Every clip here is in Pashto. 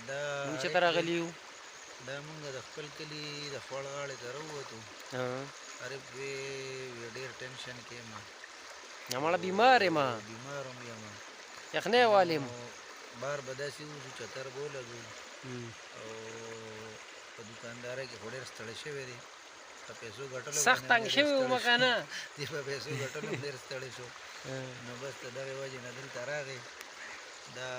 دا موږ چېرته راغلي یو؟ دا مونږ د خپل کلي د خوړ غاړې ته راووتو. عارف وی ډېر ټینشن کې یم. نه مړه بیمار یم، بیمار هم یم، یخنۍ والیم. بار به داسې وځو، چکر به ولګو او په دکاندارۍ کې خو ډېر ستړی شوی دی، په پیسو ګټلو سخت تنګ شوی وم که نه، دی په پیسو ګټلو ډېر ستړی شو. نو بس د دغې وجې نه دلته راغی. دا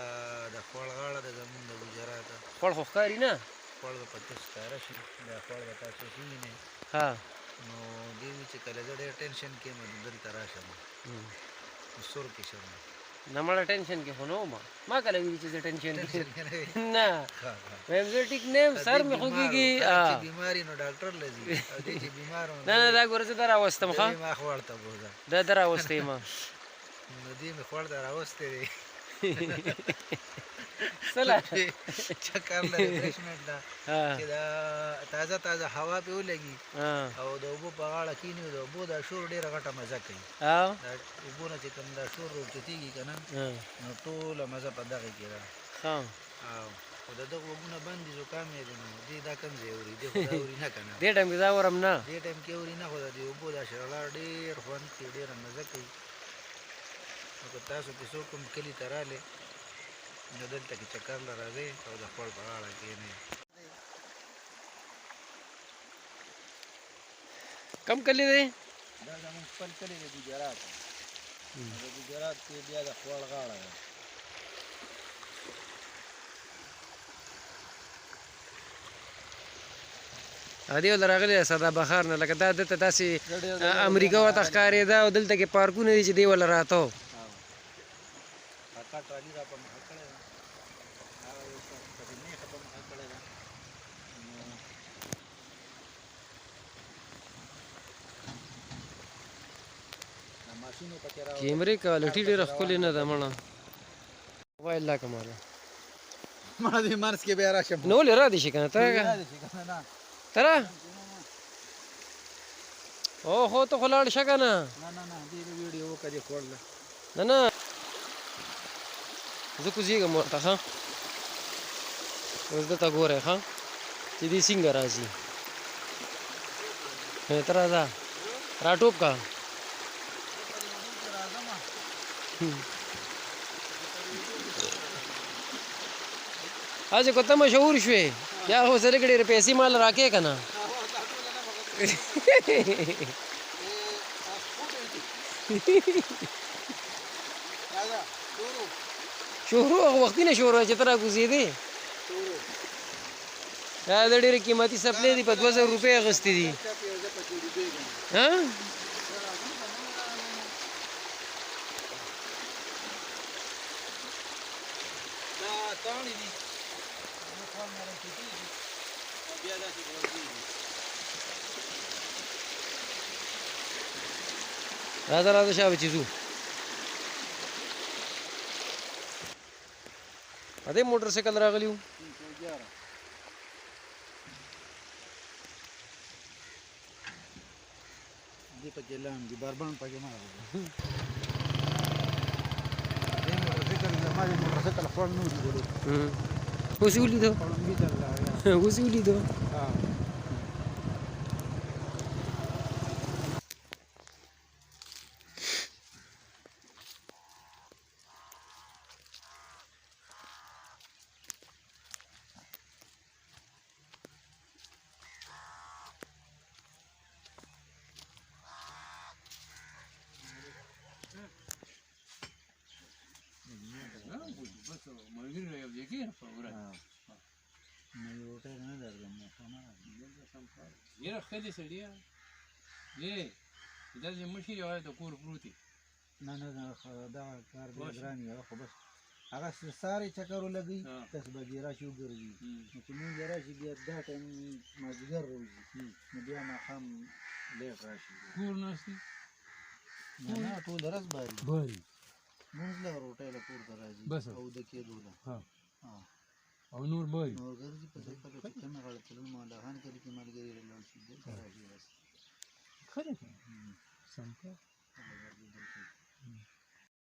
د خوړ غاړه ده زمونږ د ګجرات. خوړ خو ښکاري نه؟ خوړ به پکې ښکاره شي، دا خوړ به تاسو ووینئ. نو دی وي چې کله زه ډېر ټینشن کې یم نو دلته راشم، نو سور کې شم. نه مړه ټینشن کې خو نه وم، ما کله ویلي چې زه ټینشن کې نه وایم، زه ټیک نه یم، سر مې خوږېږي. چې بیمار نو ډاکټر له ځي، او دی چې بیمار نه نه، دا ګوره زه در راوستم. ښه ما خوړ ته بوځه، دا در راوستی ما، نو دی مې خوړ ته راوستی دی. سلا چکر له ریفریشمنټ ده چې دا تازه تازه هوا پې ولګي او د اوبو په غاړه کښېني، د اوبو دا شور ډېره غټه مزه کوي. دا اوبو نه چې کوم دا شور راوچتېږي که نه، نو ټوله مزه په دغې کې ده. خو د ده غوږونه بند دي، زکام یې دی، نو دی دا کوم ځای اوري؟ دی خو دا اوري نه که نه، دې ټایم کې دا اورم نه، دې ټایم کې اوري نه، خو د دې اوبو دا شرړا ډېر خوند کوي، ډېره مزه کوي. نو که تاسو په څوک هم کلي ته رالئ نو دلته کې چکر له راځئ او د خوړ په غاړه کښېنئ. کم کلی دی؟ دا زموږ خپل کلی دی ګجرات. د ګجرات کې بیا د خوړ غاړه ده. دی ول راغلی ساده بخار نه، لکه دا دلته داسې امریکا ورته ښکارېده، او دلته کې پارکونه دي چې دی ول راتو. کاکا ټرالي را په مخه کړې ده، هغه یو څه پکې میخه په مخه کړې ده. کیمرې کوالټي ډېره ښکلې نه ده. مړه موبایل لا کماله مړه دې مرز کې بیا راشم. نو ولې را دي شي که نه؟ ته نه تره او خو ته خو لاړ شه که نه. نه نه نه، دې ویډیو وکړه، دې خوړله. نه نه، زه کوزېږم ورته. ښه اوس دلته ګورئ ښه چې دې څنګه راځي. ته راځه راټوپ که. هسې که ته مشهور شوې بیا خو سره ډېرې پیسې مال راکې که نه. شروع هغه وختي نه شروع چې ته راکوزېدې. دا د ډېرې قیمتي څپلۍ دي، په 2000 روپۍ اخیستې دي. ها راځه راځه شابه چې ځو. په دې موټر سایکل راغلي وو. 311 دې پکې لاندې بربند پکې نه راغلی. دې موټر سایکل زما د موټر سایکل خوړ نه ولیدلو. اوس یې ولیدو، اوس یې ولیدو. یاره ښه دی سړیه، یې داسې مشر یوازې د کور پروت دی. نه نه نه، دا کار ډېر ګران وي. هغه خو بس هغه سارې چکر ولګوي، لس بجې راشي وګرځي. نو چې مونږ راشي بیا دا ټایم مازدیګر راوځي، نو بیا ماښام لیټ راشي. کور ناست دی؟ نه نه، ټول ورځ باري باري، مونږ له روټۍ له کور ته راځي او د کېدو له او نور باري، نور ګرځي په سایکل چې کومې غاړې ته لاړ، مالهان کلي کې ملګري لاړ شي، دلته راشي بس. ښه دی، سم کار.